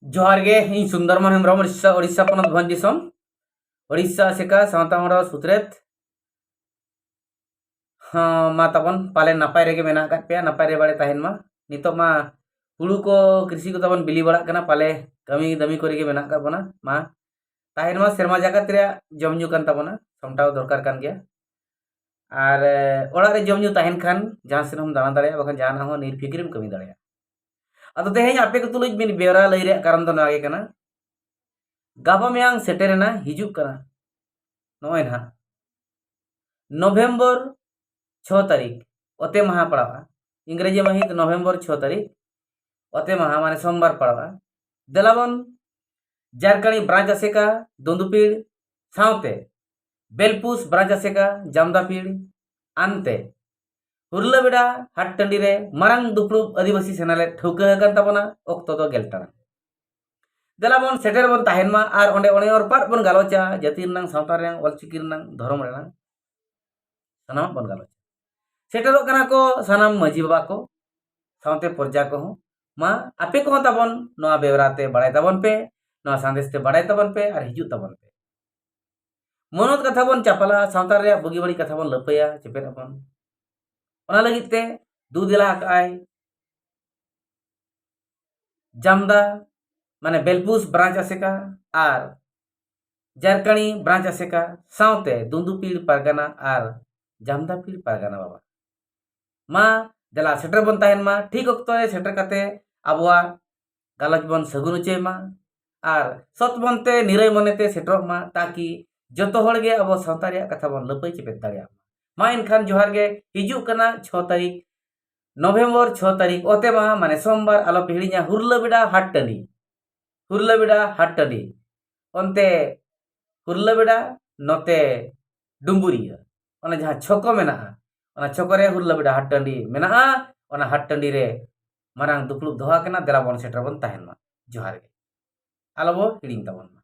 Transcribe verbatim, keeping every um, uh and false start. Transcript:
ᱡᱚᱦᱟᱨ ᱜᱮ, ᱤᱧ ᱥᱩᱱᱫᱚᱨᱢᱳᱦᱚᱱ ᱦᱮᱢᱵᱨᱚᱢ, ᱳᱰᱤᱥᱟ, ᱳᱰᱤᱥᱟ ᱯᱚᱱᱚᱛ ᱵᱷᱚᱸᱡᱽ ᱫᱤᱥᱚᱢ, ᱳᱰᱤᱥᱟ ᱟᱥᱮᱠᱟ ᱥᱟᱶᱛᱟ ᱢᱚᱲᱟ ᱥᱩᱛᱨᱮᱛ᱾ ᱦᱚᱸ, ᱢᱟ ᱛᱟᱵᱚᱱ ᱯᱟᱞᱮ ᱱᱟᱯᱟᱭ ᱨᱮᱜᱮ ᱢᱮᱱᱟᱜ ᱟᱠᱟᱫ ᱯᱮᱭᱟ, ᱱᱟᱯᱟᱭ ᱨᱮ ᱵᱟᱲᱮ ᱛᱟᱦᱮᱱ ᱢᱟ᱾ ᱱᱤᱛᱚᱜ ᱢᱟ ᱦᱩᱲᱩ ᱠᱚ, ᱠᱨᱤᱥᱤ ᱠᱚ ᱛᱟᱵᱚᱱ ᱵᱤᱞᱤ ᱵᱟᱲᱟᱜ ᱠᱟᱱᱟ, ᱯᱟᱞᱮ ᱠᱟᱹᱢᱤ ᱫᱟᱹᱢᱤ ᱠᱚᱨᱮ ᱜᱮ ᱢᱮᱱᱟᱜ ᱟᱠᱟᱫ ᱵᱚᱱᱟ᱾ ᱢᱟ ᱛᱟᱦᱮᱱ ᱢᱟ ᱥᱮᱨᱢᱟ ᱡᱟᱠᱟᱛ ᱨᱮᱭᱟᱜ ᱡᱚᱢ ᱧᱩ ᱠᱟᱱ ᱛᱟᱵᱚᱱᱟ, ᱥᱟᱢᱴᱟᱣ ᱫᱚᱨᱠᱟᱨ ᱠᱟᱱ ᱜᱮᱭᱟ᱾ ᱟᱨ, ᱮ, ᱚᱲᱟᱜ ᱨᱮ ᱡᱚᱢ ᱧᱩ ᱛᱟᱦᱮᱱ ᱠᱷᱟᱱ ᱡᱟᱦᱟᱸ ᱥᱮᱫ ᱦᱚᱸᱢ ᱫᱟᱬᱟ ᱫᱟᱲᱮᱭᱟᱜᱼᱟ, ᱵᱟᱠᱷᱟᱱ ᱡᱟᱦᱟᱱᱟᱜ ᱦᱚᱸ ᱱᱤᱨᱯᱷᱤᱠᱨᱮᱢ ᱠᱟᱹᱢᱤ ᱫᱟᱲᱮᱭᱟᱜᱼᱟ᱾ ᱟᱫᱚ ᱛᱮᱦᱮᱧ ᱟᱯᱮ ᱠᱚ ᱛᱩᱞᱩᱡ ᱢᱤᱫ ᱵᱮᱣᱨᱟ ᱞᱟᱹᱭ ᱨᱮᱭᱟᱜ ᱠᱟᱨᱚᱱ ᱫᱚ ᱱᱚᱣᱟ ᱜᱮ ᱠᱟᱱᱟ, ᱜᱟᱯᱟ ᱢᱮᱭᱟᱝ ᱥᱮᱴᱮᱨᱮᱱᱟ, ᱦᱤᱡᱩᱜ ᱠᱟᱱᱟ ᱱᱚᱜᱼᱚᱭ ᱱᱟᱦᱟᱜ ᱱᱚᱵᱷᱮᱢᱵᱚᱨ ᱪᱷᱚ ᱛᱟᱹᱨᱤᱠᱷ, ᱚᱛᱮ ᱢᱟᱦᱟ ᱯᱟᱲᱟᱜᱼᱟ, ᱤᱝᱨᱮᱡᱤ ᱢᱟᱹᱦᱤᱛ ᱱᱚᱵᱷᱮᱢᱵᱚᱨ ᱪᱷᱚ ᱛᱟᱹᱨᱤᱠᱷ, ᱚᱛᱮ ᱢᱟᱦᱟ ᱢᱟᱱᱮ ᱥᱳᱢᱵᱟᱨ ᱯᱟᱲᱟᱜᱼᱟ᱾ ᱫᱮᱞᱟᱵᱚᱱ ᱡᱟᱨᱠᱟᱬᱤ ᱵᱨᱟᱧᱪ ᱟᱥᱮᱠᱟ, ᱫᱩᱸᱫᱩᱯᱤᱲ ᱥᱟᱶᱛᱮ ᱵᱮᱞᱯᱩᱥ ᱵᱨᱟᱧᱪ ᱟᱥᱮᱠᱟ, ᱡᱟᱢᱫᱟᱯᱤᱲ ᱟᱱᱛᱮ ᱦᱩᱨᱞᱟᱹᱵᱮᱰᱟ ᱦᱟᱴ ᱴᱟᱺᱰᱤ ᱨᱮ ᱢᱟᱨᱟᱝ ᱫᱩᱯᱲᱩᱵ ᱟᱹᱫᱤᱵᱟᱹᱥᱤ ᱥᱮᱱᱮᱞᱮᱫ ᱴᱷᱟᱹᱣᱠᱟᱹ ᱟᱠᱟᱱ ᱛᱟᱵᱚᱱᱟ᱾ ᱚᱠᱛᱚ ᱫᱚ ᱜᱮᱞ ᱴᱟᱲᱟᱝ᱾ ᱫᱮᱞᱟ ᱵᱚᱱ ᱥᱮᱴᱮᱨ ᱵᱚᱱ ᱛᱟᱦᱮᱱ ᱢᱟ ᱟᱨ ᱚᱸᱰᱮ ᱚᱱᱮ ᱚᱨᱯᱟᱛ ᱵᱚᱱ ᱜᱟᱞᱚᱪᱟ, ᱡᱟᱹᱛᱤ ᱨᱮᱱᱟᱝ, ᱥᱟᱶᱛᱟ ᱨᱮᱱᱟᱝ, ᱚᱞᱪᱤᱠᱤ ᱨᱮᱱᱟᱝ, ᱫᱷᱚᱨᱚᱢ ᱨᱮᱱᱟᱝ ᱥᱟᱱᱟᱢᱟᱜ ᱵᱚᱱ ᱜᱟᱞᱚᱪᱟ᱾ ᱥᱮᱴᱮᱨᱚᱜ ᱠᱟᱱᱟ ᱠᱚ ᱥᱟᱱᱟᱢ ᱢᱟᱹᱡᱷᱤ ᱵᱟᱵᱟ ᱠᱚ, ᱥᱟᱶᱛᱮ ᱯᱨᱚᱡᱟ ᱠᱚᱦᱚᱸ᱾ ᱢᱟ ᱟᱯᱮ ᱠᱚᱦᱚᱸ ᱛᱟᱵᱚᱱ ᱱᱚᱣᱟ ᱵᱮᱣᱨᱟ ᱛᱮ ᱵᱟᱲᱟᱭ ᱛᱟᱵᱚᱱ ᱯᱮ, ᱱᱚᱣᱟ ᱥᱟᱸᱫᱮᱥ ᱛᱮ ᱵᱟᱲᱟᱭ ᱛᱟᱵᱚᱱ ᱯᱮ ᱟᱨ ᱦᱤᱡᱩᱜ ᱛᱟᱵᱚᱱ ᱯᱮ᱾ ᱢᱚᱱᱚᱛ ᱠᱟᱛᱷᱟ ᱵᱚᱱ ᱪᱟᱯᱟᱞᱟ, ᱥᱟᱶᱛᱟ ᱨᱮᱭᱟᱜ ᱵᱩᱜᱤ ᱵᱟᱹᱲᱤᱡ ᱠᱟᱛᱷᱟ ᱵᱚᱱ ᱞᱟᱹᱯᱟᱹᱭᱟ, ᱪᱮᱯᱮᱫ ᱟᱵᱚᱱ᱾ ᱚᱱᱟ ᱞᱟᱹᱜᱤᱫ ᱛᱮ ᱫᱩ ᱫᱮᱞᱟ ᱟᱠᱟᱫ ᱟᱭ ᱡᱟᱢᱫᱟ, ᱢᱟᱱᱮ ᱵᱮᱞᱯᱩᱥ ᱵᱨᱟᱧᱪ ᱟᱥᱮᱠᱟ ᱟᱨ ᱡᱟᱨᱠᱟᱬᱤ ᱵᱨᱟᱧᱪ ᱟᱥᱮᱠᱟ, ᱥᱟᱶᱛᱮ ᱫᱩᱸᱫᱩᱯᱤᱲ ᱯᱟᱨᱜᱟᱱᱟ ᱟᱨ ᱡᱟᱢᱫᱟᱯᱤᱲ ᱯᱟᱨᱜᱟᱱᱟ ᱵᱟᱵᱟ᱾ ᱢᱟ ᱫᱮᱞᱟ ᱥᱮᱴᱮᱨ ᱵᱚᱱ ᱛᱟᱦᱮᱱ ᱢᱟ, ᱴᱷᱤᱠ ᱚᱠᱛᱚ ᱨᱮ ᱥᱮᱴᱮᱨ ᱠᱟᱛᱮ ᱟᱵᱚᱣᱟᱜ ᱜᱟᱞᱚᱪ ᱵᱚᱱ ᱥᱟᱹᱜᱩᱱ ᱦᱚᱪᱚᱭ ᱢᱟ ᱟᱨ ᱥᱚᱛ ᱢᱚᱱᱛᱮ ᱱᱤᱨᱟᱹᱭ ᱢᱚᱱᱮᱛᱮ ᱥᱮᱴᱮᱨᱚᱜ ᱢᱟ, ᱛᱟᱠᱤ ᱡᱚᱛᱚ ᱦᱚᱲ ᱜᱮ ᱟᱵᱚ ᱥᱟᱶᱛᱟ ᱨᱮᱭᱟᱜ ᱠᱟᱛᱷᱟ ᱵᱚᱱ ᱞᱟᱹᱯᱟᱹᱭ ᱪᱮᱯᱮᱫ ᱫᱟᱲᱮᱭᱟᱜ ᱢᱟ᱾ ᱢᱟ ᱮᱱᱠᱷᱟᱱ ᱡᱚᱦᱟᱨ ᱜᱮ, ᱦᱤᱡᱩᱜ ᱠᱟᱱᱟ ᱪᱷᱚ ᱛᱟᱹᱨᱤᱠᱷ ᱱᱚᱵᱷᱮᱢᱵᱚᱨ ᱪᱷᱚ ᱛᱟᱹᱨᱤᱠᱷ, ᱚᱛᱮ ᱢᱟᱦᱟ ᱢᱟᱱᱮ ᱥᱳᱢᱵᱟᱨ, ᱟᱞᱚ ᱯᱮ ᱦᱤᱲᱤᱧᱟ, ᱦᱩᱨᱞᱟᱹᱵᱮᱰᱟ ᱦᱟᱴ ᱴᱟᱺᱰᱤ, ᱦᱩᱨᱞᱟᱹᱵᱮᱰᱟ ᱦᱟᱴ ᱴᱟᱺᱰᱤ, ᱚᱱᱛᱮ ᱦᱩᱨᱞᱟᱹᱵᱮᱰᱟ, ᱱᱚᱛᱮ ᱰᱩᱢᱵᱩᱨᱤᱭᱟᱹ, ᱚᱱᱟ ᱡᱟᱦᱟᱸ ᱪᱷᱚᱠᱚ ᱢᱮᱱᱟᱜᱼᱟ, ᱚᱱᱟ ᱪᱷᱚᱠᱚ ᱨᱮ ᱦᱩᱨᱞᱟᱹᱵᱮᱰᱟ ᱦᱟᱴ ᱴᱟᱺᱰᱤ ᱢᱮᱱᱟᱜᱼᱟ᱾ ᱚᱱᱟ ᱦᱟᱴ ᱴᱟᱺᱰᱤ ᱨᱮ ᱢᱟᱨᱟᱝ ᱫᱩᱯᱲᱩᱵ ᱫᱚᱦᱚ ᱟᱠᱟᱱᱟ, ᱫᱮᱞᱟ ᱵᱚᱱ ᱥᱮᱴᱮᱨ ᱵᱚᱱ ᱛᱟᱦᱮᱱ ᱢᱟ᱾ ᱡᱚᱦᱟᱨ ᱜᱮ, ᱟᱞᱚ ᱵᱚ ᱦᱤᱲᱤᱧ ᱛᱟᱵᱚᱱ ᱢᱟ᱾